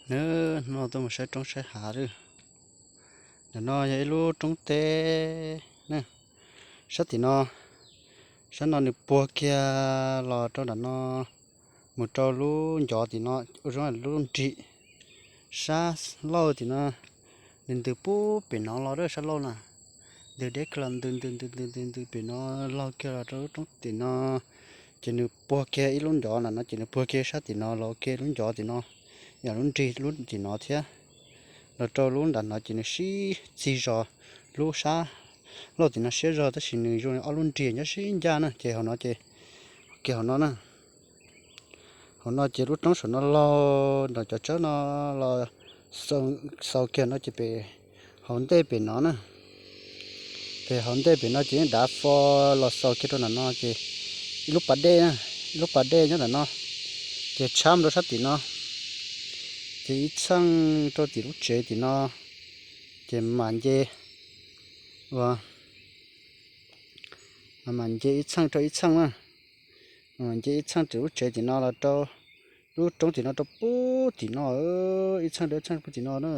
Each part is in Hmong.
Nws no tuaj mus saib roob saib hav lawm. Ntawm no yog ib lub roob teb na. Sab tim no, sab no nws puag kiag los rau nram no, mus rau lub ncov tim no, ua zoo lub nrig. Sab laug tim no, nws ntws pub pem no los rau sab laug na. Ntws deb kiag los ntws ntws ntws ntws ntws ntws pem no, laug kiag los rau lub roob tim no. Ces nws puag kiag ib lub ncov na no, ces nws puag kiag sab tim no los kiag lub ncov tim no, yog lub nrig lub tim no thiab. Los rau lub nram no ces nws sib txig zog, lub sab laug tim no siab zog, tab sis nws zoo li ob lub nrig nyob sib ncaj na. Ces hauv no ces, kiag hauv no na, hauv no ces lub roob saum no laug nram cov tsawb no los xaus kiag no ces pem hauv ntej pem no na. Ces hauv ntej pem no ces yeej dav fo los xaus kiag rau nram no ces ib lub pas dej, ib lub pas dej nyob nram no, ces tshab rau sab tim no, ces ib txheej rau tim lub tsev tim no, ces mam nce, ua, mam nce ib txheej rau ib txheej na. Nce ib txheej tim lub tsev tim no los rau lub roob tim no rau pub tim no, ib txheej rau ib txheej pub tim no na.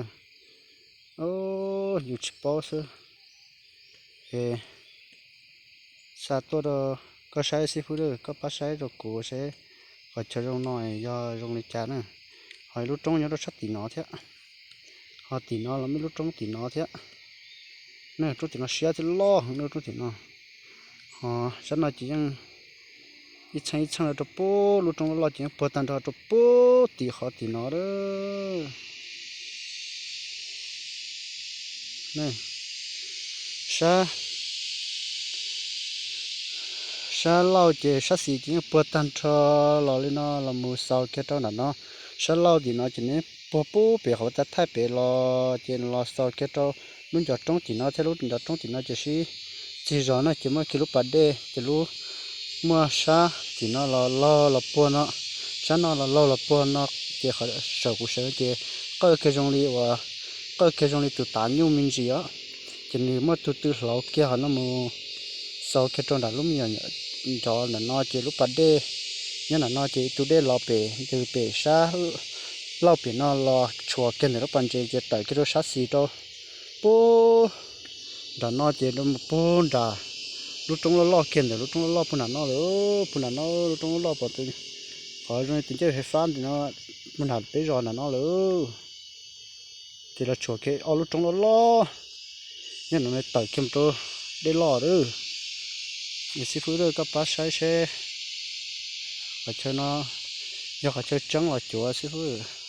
Yus tsis paub xwb. Es xa tuaj rau koj saib xib fwb, koj pab saib rau kuv seb qhov chaw zoo no yog zoo li cas na. Ho lub roob nyob rau sab tim no thiab, ho tim no los muaj lub roob tim no thiab. Lub roob tim no siab thiab loj heev lub roob tim no. Ho sab no ces yeej ib txheej ib txheej rau pub lub roob loj loj ces yeej puag tag nrho rau pub tim qhov tim no lawm. Sab, sab laug ces sab xis ces yeej puag tag nrho los li no los mus xaus kiag rau nram no. Sab laug tim no ces nws puag pub pem hauv tag thaij pem los ces los xaus kiag rau lub ncov roob tim no thiab. Lub ncov roob tim no ces sib txig zog na, ces muaj kiag lub pas dej, ces lub, muaj sab tim no los laug los puag no, sab no los laug los puag no, ces qhov saum kuv sawv ces qawj kiag zoo li uas, qawj kiag zoo li tus tav nyuj me ntsis os. Ces nws muaj tus tw hlauv kiag qhov no mus xaus kiag rau nram lub me nyuam ncov nram no, ces lub pas dej nyob nram no ces ib tug dej los pem ntws pem sab laug pem no los tshuam kiag ntawm lub pas ntses ces tawm kiag rau sab xis rau pub nram no ces pub nram lub roob loj loj kiag ntawm lub roob loj loj pug nram no lawm, pug nram no lub roob loj loj pom qhov zoo li tus ncej fais fab ntawm no, pug nram peb zos nram no lawm. Ces los tshuam kiag ob lub roob loj loj nyob nram no tawm kiag mus rau dej loj lawm. Xib fwb, koj pab saib seb qhov chaw no yog qhov chaw tseeb los cuav xib fwb.